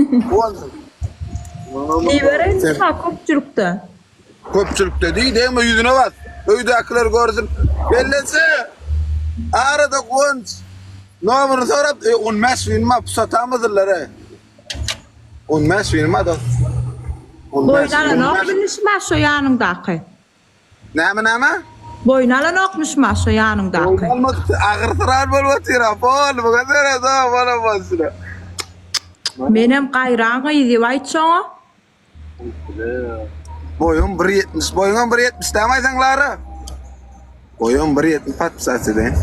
Guwanjym. Ibereýin şa köpçülikde. Köpçülikde diý, degme ýüzüne bas. Öýdäkiler görsün. Bellese. Arada Guwanç. Nomerini sorap, e, 15 bin ma pusatamyzdylar. 15 bin ma dos. Boýun alanok bilmişma şo ýanyňdaky. Näme näme? Boýun alanokmyşma şo ýanyňdaky. Boýun almadyk agyr syran bolup otyr ha. Bol buga seret ha bola bolsun. Menem gaýran gyz diýip aýt şoňa. Boýum 1.70. Boýuňam 1.70 dämi aýsaň Lara? Boýum 1.70 podpisat edeýin.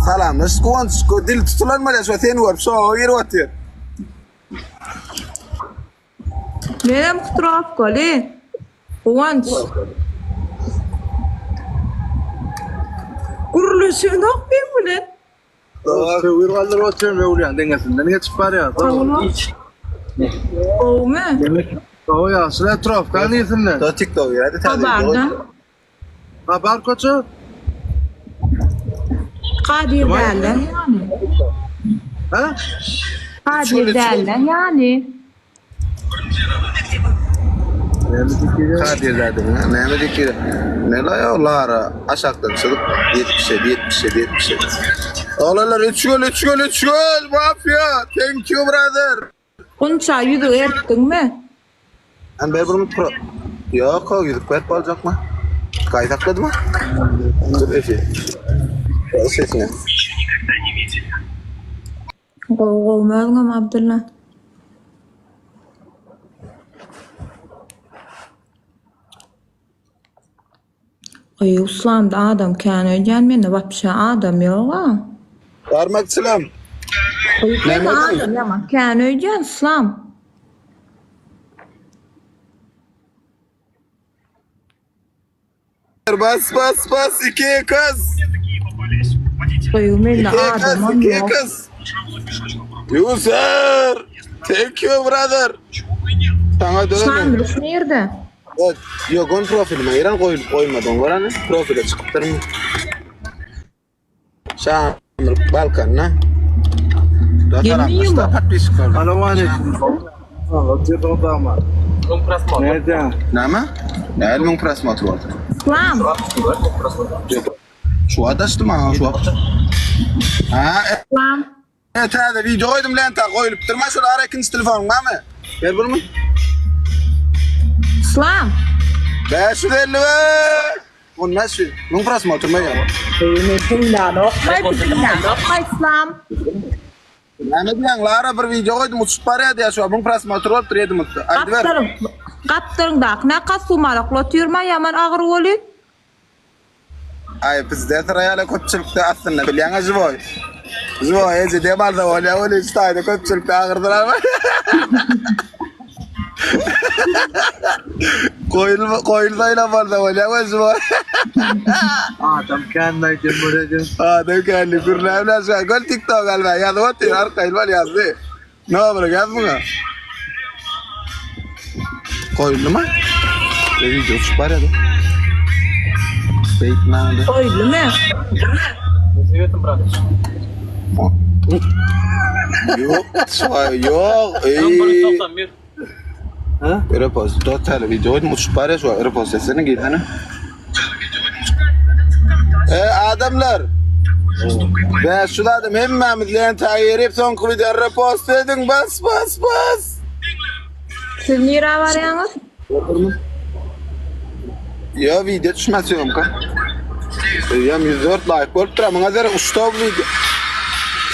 Salamlaş Guwanç, dil tutulan bolýar şo seni görüp şoga girip otyr. Menem kutrawkaly. Guwanç. Gürleşenok meň bilen. Töwir galdyryp otyryn öwlüýäň deňesinden geçip barýar. Gowumy? Gowy ýagşy trofka nirsinden? Da TikTok ýa-da täze Habardan. Habar köçe. Kadir dälden ýany. Ha? Kadir dälden ýany. Kadir dädem näme diýip Ne la ýa Lara aşakdan çyzyp 77 77 77. Oglanlar 3 gol 3 gol 3 gol mafia. Thank you brother. Gunça ýüzügi eritdiňmi? Hem ber bir pro. Ýok, o ýüzük berip boljakmy? Gaý sakladymy? Dur efi. Ol sesine. Gowy gowmy özüňem Abdylla? Aý uslamda adam kän öýdýän mende wapşe adam ýoga. Barmakçylam. Aý sende adam ýaman kän öýdýän uslam. Bas bas bas iki kız. Aý mende İki kız adamam iki ýok. kız. User. Thank you brother. Sana dönelim. Şamil nirde? Evet, Yok on profilime giren goýulyp goýmadyň göreni profile çykypdyrmy? Şamil Balkanda. Gelmiyor mu? Podpisçikler. Salowmaleýkim. Näde? Näme? Näme müň prosmotr boldy? Islam. Yok. Şu adaşdy maňa şu wagt. Ha, e, Islam. e, täze wideo goýdum lenta goýulypdyr. Ma şol ara ikinji telefonyň barmy? Ber bunu. Islam. 555. 15 müň prosmotr ma ýa. Men diňlänokmaý, diňlänokmaý Islam. Näme diýýäň? Lara bir wideo goýdum uçup barýar diýýär şu müň prosmotr bolupdyr 7 minutda. Aýdyber. Gapdalyň, gapdalyňdaky naka sumalakly otyrma ýaman agyr welin. Aý bizde syraýaly köpçülikde aslynda bilýäňä živoý. Živoý eje dem alsa bolýa welin şu taýda köpçülikde agyrdylar. Goýul goýul saýlan bolsa bolýa we živoý. Adam kän aýdym görejek. Adam känli gürläp bilen şu gol TikTok alma ýazyp otyr arkaýyn bol ýazdy. Nomer ýaz muňa. Goýuldymy? E, video uçup barýady. Beýtmäňde. Goýuldymy? Ýok, şuňa ýok. Eý. Ha? Repost, total video goýdum uçup barýar şu repost etsene girsene. E adamlar. 500 adam hemmämiz lenta girip soňky video repost ediň bas bas bas. Siz nirä barýaňyz? Ýa video düşmez syýomka. Eýýäm 104 laýk bolupdyr, muňa derek uçdy bu video.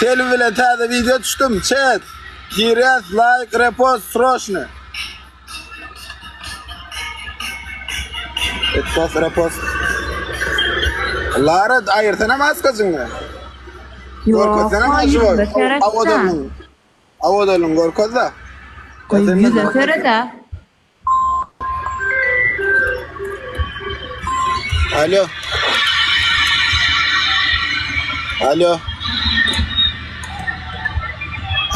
Selbi bilen täze video düşdüm, chat. Girýäs, laýk, repost, sroçny. Repost, repost. Lara aýyrsana maskajyňy. Ýok, Görkezsene ýüzüme maşyny. seret-de. Awadanyň. Awadanyň görkez-de. Goý, ýüze seret-ä. Alo. Alo.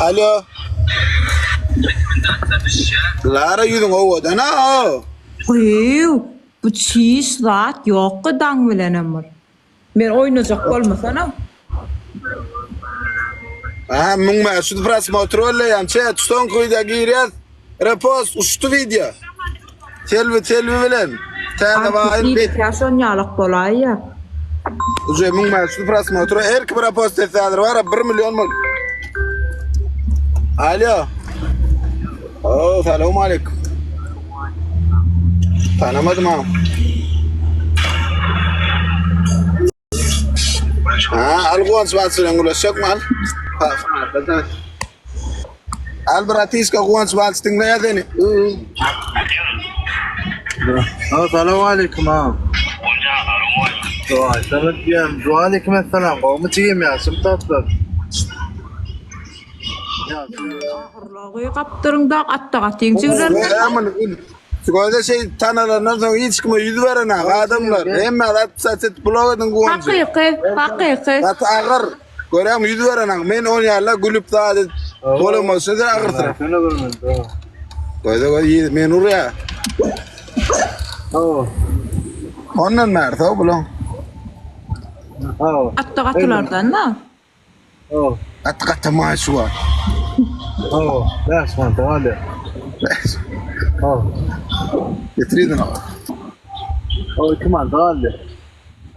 Alo. Lara ýüzüň owadan ha. Gyýw, bu çiş zat ýokgy daň bilenem bir. Men oýnajak bolmasana. Aha 1500 prosmotr bolýan. Çet soňky wideo girýär. Repost uçdy wideo. Selbi Selbi bilen. Täze baýyň bet. Ýa şon ýalak bolaýýa. Uje 1500 prosmotr. Her kim repost etse häzir bar 1 million bol. Alo. Oo, salam aleyküm. Tanamadım ha. Ha, al Guwanç Balçy bilen gürleşjekmi al. Al bratiska Guwanç Balçy diňleýär seni. Ha, salam aleyküm ha. Vay, salam diýem. Wa aleyküm esselam. Gowmy jigim ýa, şum tatlar. Ahyrlagy gapdyryň da atda gatyň jiglerine. Göze şey tanalandan soň hiç kime ýüz berenak adamlar. Hemme zat saçet blok edin Guwanjy. Hakyky, hakyky. Gaty agyr. Görýäňmi ýüz berenak. Men on ýaly gülüp zat edip bolamaz. Şeýle agyrsyr. Göze göze men urýa. Ondan bäri sag boluň. Atda gatylardan da. Gaty gaty maý şu wagt. Hawa, 5 manat galýar. 5. Hawa. Getirin. Hawa, 2 manat galdy.